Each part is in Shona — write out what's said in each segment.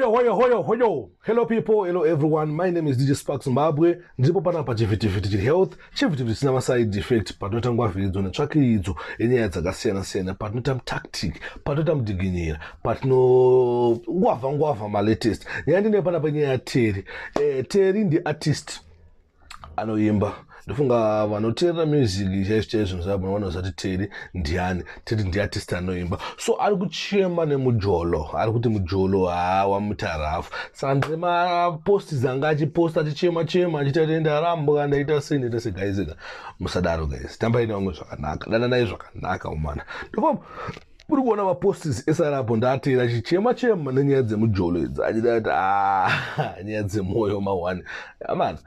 Hoyo, hoyo, hoyo, hoyo. Hello people, hello everyone. My name is DJ Sparks Zimbabwe. Ndiripo panapa chivhitivhiti chiri health, chivhitivhiti chisina maside effect, patinoita ngwavhiridzo netsvakiridzo yenyaya dzakasiyana siyana, patinoita mutactic, patinoita mudhiginyira, patinongwavha ngwavha malatest. Nyaya ndine panapa nyaya yaTerry. Terry ndi artist anoimba. Ndofunga vanoteerera music chaizvo chaizvo muZimbabwe vanoziva kuti Terry ndiani. Terry ndiartist anoimba, so ari kuchema nemujolo, ari kuti mujolo hawamuita rafu. Saka ndine maposts anga achiposta achichema chema, achiita kuti ndarambwa, ndaita sei, ndaita sei. Guys, musadaro guys, tambai nevamwe zvakanaka, dananai zvakanaka umana. Ndofunga uri kuona maposts ese arapo ndaTerry achichema chema nenyaya dzemujolo idzi, achida kuti a nyaya dzemwoyo mawani amana.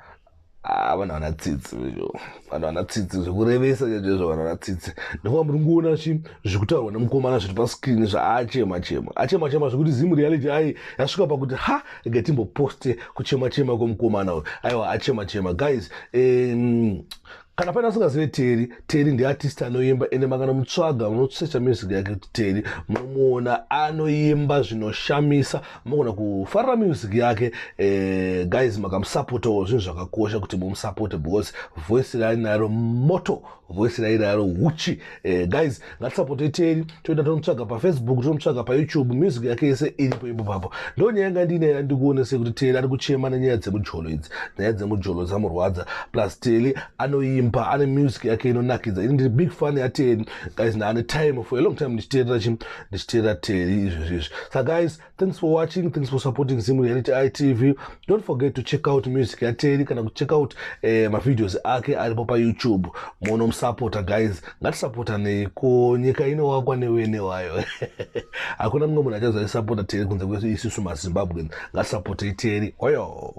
Ah, vanhu vana tsitsi, vanhu vana tsitsi zvekurevesa chaizvo, vanhu vana tsitsi. Ndofunga muri kuona chi zvekutaurwa nemukomana zviri pascreen zvaachema chema, achema chema zvekuti Zim Reality ai yasvika pakuti ha, rega timboposte kuchema chema kwemukomana uyu. Aiwa, achema chema guys. Kana paine asingazive Terry, Terry ndiartist anoimba, ende makanomutsvaga, munosearcha music yake kuti Terry, munomuona anoimba zvinoshamisa. Munogona kufarira music yake. Guys, makamusapotawo, zvinhu zvakakosha kuti mumusapote because voice rainaro moto, voice rainaro huchi. Guys, ngatisapotei Terry. Toenda tonomutsvaga paFacebook, tonomutsvaga paYouTube, music yake yese iripo ipo papo. Ndo nyaya yanga ndinayo, ndikuonese kuti Terry ari kuchema nenyaya dzemujolo idzi, nyaya dzemujolo dzamurwadza. Plus Terry anoimba, ane music yake inonakidza. Ini ndiri big fan yaTerry guys, ndaane time, for a long time ndichiteerera chi ndichiteerera Terry izvezvi izvi. So guys, thanks for watching, thanks for supporting Zim Reality ITV. Don't forget to check out music yaTerry kana kucheck out mavideos ake aripo paYouTube, munomusapota guys. Ngatisapotanei ko, nyika inovakwa newene wayo. Hakuna mumwe munhu achazoisapota Terry kunze kwesu isusu maZimbabweans. Ngatisapotei Terry. Hoyo.